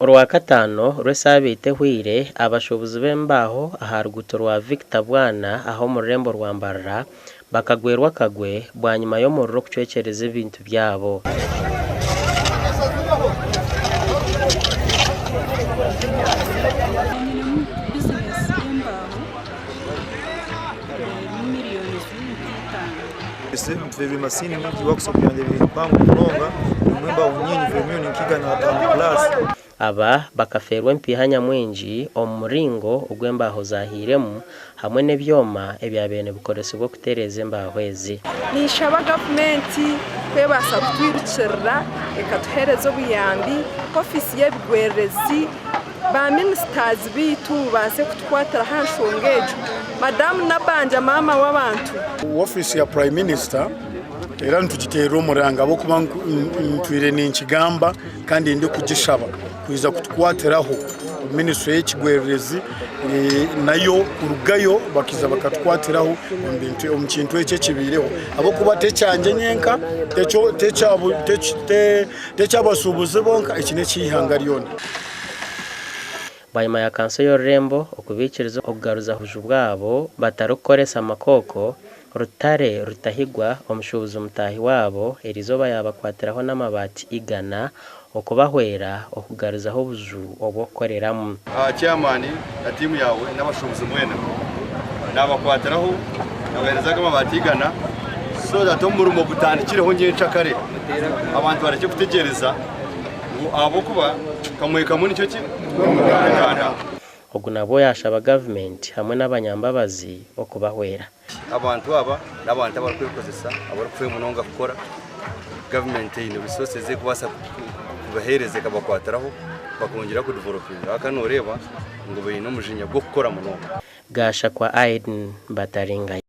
Orwakataano rw'esaabiiti ehweire, abashuubuzi b'embaaho aha ruguuto rwa Victor Bwana aha omu rurembo rwa Mbarara bakagwerwa akagwe bwanyima y'omuriro kucwekyereza ebintu byabo. Nyinemu bizinesi y'embaaho erimu miriyoni ziri nk'itaano. Nfeerwa masiini nyingi workshop yangye ebaire mpango munonga erimu embaaho nyingi nfeerwa miriyoni nka igana na taano puraasi. Aba bakafeerwa empiiha nyamwingi omu muringo ogu embaaho zaahiiremu hamwe n'ebyoma ebyabaire nibikoresibwa okutereeza embaaho ezi. Ninshaba gavumenti ku ebaasa kutwirukirira ekatuheereza obuyambi, ofiisi y'ebigwererezi, ba minisitazi baitu babaase kutukwatiraho aha nshonga egyo. Madamu Nabbanja maama w'abantu. Ofiisi ya Prime Minister era nitugiteerera omuranga ahabw'okuba ntwire ninkigamba kandi ndikugishaba kwija kutukwatiraho. Minisitule y'ekigwererezi nayo kurugayo bakaija bakatukwatiraho omu kintu eki ekibaireho ahabw'okuba t'ekyangye nyenka, t'eky'abashuubuzi bonka, eki n'eky'eihanga ryona. Bwanyima ya kanso y'orurembo okubaikiriza okugaruza obuju bwabo batarikukoresa makooko, Rutare Rutahigwa omushuubuzi mutaahi waabo eriizooba yaabakwatiraho n'amabaati igana okubahwera okugaruzaho obuju obw'okukoreramu. Chairman na tiimu yaawe n'abashuubuzi mwena naabakwatiraho nabaheereza aga amabaati igana so that omurimo gutandikireho nyencakare abantu barekye kutegyereza ngu ahabw'okuba kamwe kamwe nikyo ki? Uganda. Ogu nabwo yaashaba gavumenti hamwe n'abanyambabazi okubahwera. Abantu aba n'abantu abarikwekozesa abarikufayo munonga kukora. Gavumenti eine resources ezi erikubaasa kubaheereza ekabakwatiraho bakongyera kudevelopinga. Ahakuba nooreeba ngu baine omujinya gw'okukora munonga. Gashakwa Aiden Bataringaya.